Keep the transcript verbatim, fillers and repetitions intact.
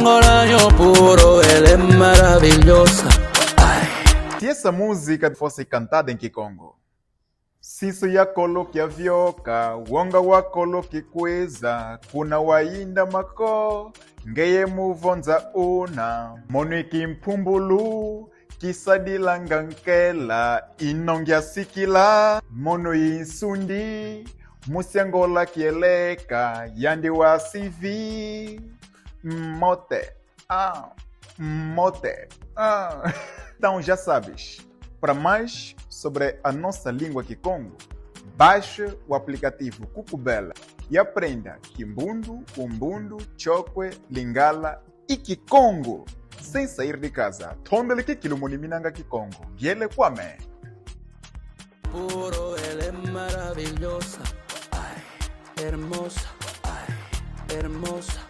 Ora yo puro, ela é maravilhosa. Ai. Se essa música fosse cantada em Kikongo. Sinsu yakolo kiavioka, wonga wakolo kikweza, kuna wainda mako, ngeye muvonza una, mono i kimpumbulu, kisadilanga nkela, ino ngiasikila, mono i nsundi, musi a Ngola kieleka, yandi wasivi, mbote. Ah, mbote. Ah. Então já sabes, para mais sobre a nossa língua Kikongo, baixe o aplicativo Kukubela e aprenda Kimbundu, Umbundu, Chokwe, Lingala e Kikongo sem sair de casa. Tondele kikilu moniminanga Kikongo. Ngiele kwame. Puro, ela é maravilhosa. Ai, hermosa. Ai, hermosa.